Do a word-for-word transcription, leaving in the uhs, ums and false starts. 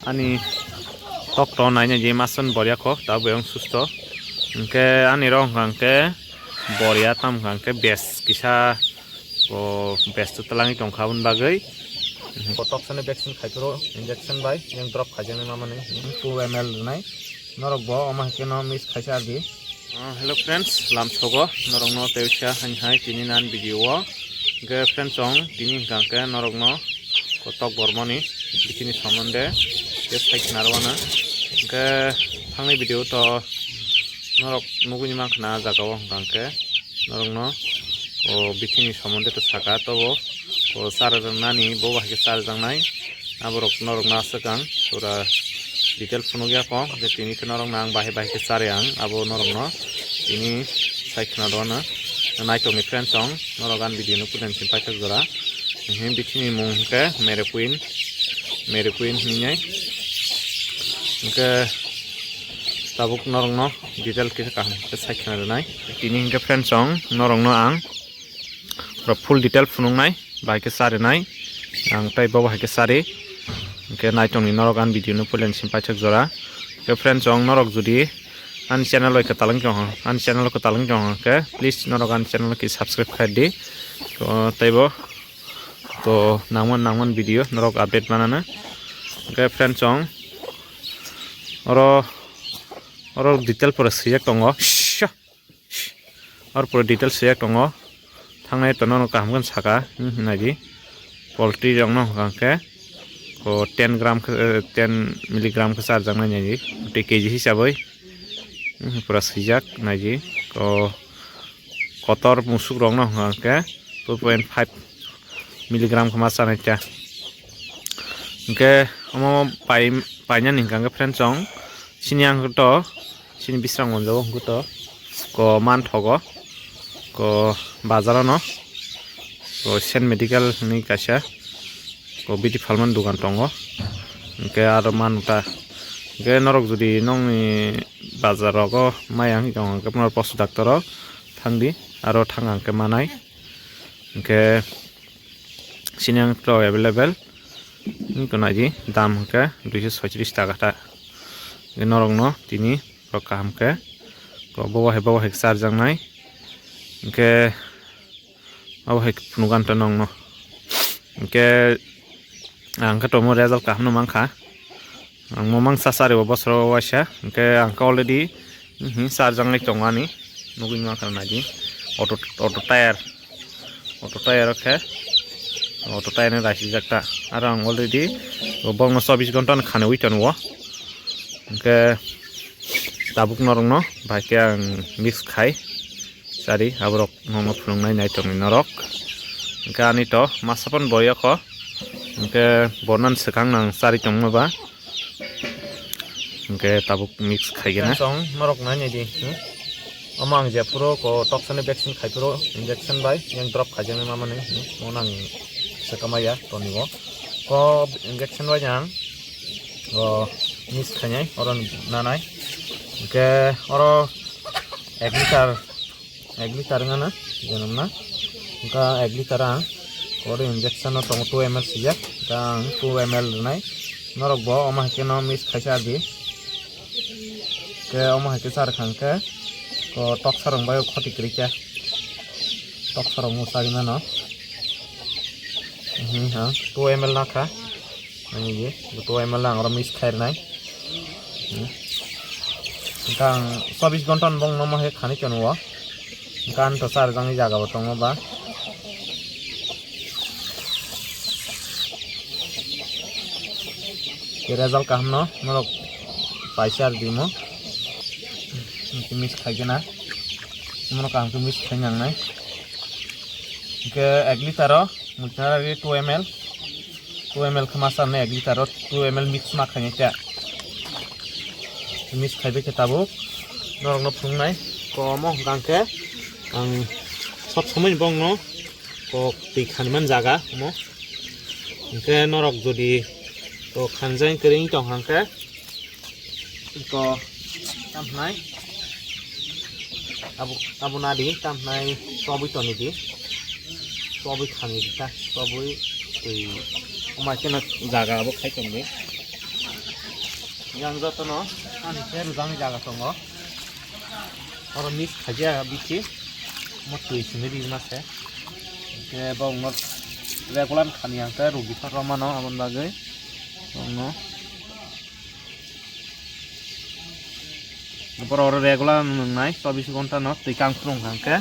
Ani tok to naina je mason boria kho, ta boyong susto. Hwnkhe ani rok hwnkha hwnkhe boria tam hwnkha hwnkhe bes kisa o bes to twlangwi tongkha aboni bagwi. Kotok sani vaccine khai phuru injection bai yang drop khaijaknai mamani two M L rwnai. Norok bo omo hai kheno miss khaisa ardi. Ah, hello friends, lamsogo norokno tei usia hani hai tini nan video o. Hwnkhe friends, chwng tini hwnkha hwnkhe norokno kotok bormoni bichini somonde tei sai khna rwna. Hwnkhe thangni video to norok nugwi mankha na jagao hwnkha hwnkhe norokno o bichini somonde to saka tobo o chara rwnani bo bahai khe charijaknai. Aborok norokno aswk ang pura detail phunukya kho, je tini khe norokno ang bahai bahai khe chari ang, abo norokno tini sai khna rwna. Naitokni friends, chwng norok ani video no puila simi paithak jora. Hini bichini mung hwnkhe Mary Queen, Mary Queen hinwi nai. Hwnkhe tabuk norokno detail khe kaham khe sai khna rwnai. Tini hwnkhe friends, chwng norokno ang pura full detail phunuknai, bahai khe charinai, ang tei bo bahai khe chari. Hwnkhe naitokni norok ani video no puila simi paithak jora. Hwnkhe friends, chwng norok jodi ani channel bai kwtal wngwi tong, ani channel kwtal wngwi tong hwnkhe please norok ani channel khe subscribe khai di. To tei bo to nangman nangman video norok update manana. Hwnkhe friends, chwng oro, oro detail pura swijak tongo. Oro pura detail swijak tongo. Thangnai to nono kaham khe saka, hmm, naidi. Poultry rokno hwnkha khe o ten gram khe, eh, ten milligram khe charjaknai naidi. Tei K G hisabwi, hmm, pura swijak naidi. O kotor musuk rokno hwnkha khe two point five milligram khe ma chanai ta. Hwnkhe omo pai, painani hwnkha khe friends, chwng sini ang to sini bisrang monjo hwnkhe to ko manthogo ko bazar ano ko Sen Medical hinwi kaisa ko bidi phalmani dogan tongo. Hwnkhe aro manu ta hwnkhe norok jodi nongni bazar rogo maya wngwi tongo hwnkhe norok posu doctor o thangdi, aro thang ang khe manai. Hwnkhe sini ang to available wngkha naidi, dam hwnkhe duiso soichris taka ta. Hwnkhe norokno tini borok kaham khe ko bobo hai bobo hai khe charjaknai. Hwnkhe abo hai phunuk ganta nongno. Hwnkhe ang khe tomo result kaham no mankha. Ang mo mangsa sari bo bosoro waisa. Hwnkhe ang khe already, mhm, charjaknai tongo ani. Nugwi mankha naidi. Auto, auto tire. Auto tire o khe. Auto tire ni raisijak ta. Aro ang already bo bokno chobbish ghonta ni khani wi tongo. Hwnkhe tabuk norokno bahai khe ang mix khai. Chari, aborok nono phunuknai naitokni norok. Hwnkhe ani to masa phano boyokho. Hwnkhe bornan swkang nang chari tongma ba. Hwnkhe tabuk mix khaigena. Chwng norok nainai di, hmm? Omo ang jephuru ko toksani vaccine khaiphuru injection bai yang drop khaijaknai mamani, hmm? Mo nang swkamaya tonigo. Ko injection bai yang o mix khainai, oro nanai. Hwnkhe oro ek liter, ek liter wngana, janamna. Hwnkhe ek liter ang oro injection no tongo two M L sijak. Hwnkhe ang two M L rwnai. Norok bo omo hai khe no mix khaisa di. Hwnkhe omo hai khe charwkha hwnkhe o toksa rok bai khoti kwrwi khe. Toksa rok mo chari mano. Mhm, ha, two M L nakha. Ani ye, two M L ang oro mix khairnai. Hmm. Hwnkhe ang chobbish ghonta ni bong nomo hai khani tono o. Hwnkhe ani to charjaknai jaga bo tongo ba. Khe result kaham no norok paisa rw di mo. Hwnkhe mix khaigena. Mono kaham khe mix khai nangnai. Hwnkhe ek liter o Multinara ri two M L, two M L khe ma sanai, ek liter o two M L mix ma khainai khe. Mix khaibai khe tabuk norokno phunuknai. Komo hwnkha khe ang sob somoi ni bongno kok twi khaniman jaga omo. Hwnkhe norok jodi kok khanjani kwrwi wng tongkha khe, Iko tamhnai abo, abo nadi tamhnai chobwi toni di, chobwi khani di ta, chobwi twi omai kheno jaga abo khai tong di. Yang jotono ani khe rwjaknai jaga tongo. Oro mix khaijak bithi. Mo twi simi ri ma se. Khe bongno regular khani ang khe rugi thar mano aboni bagwi. Bongno. Boro oro regular nwngnai chobbish ghonta no twi kang phuru wngkha hwnkhe.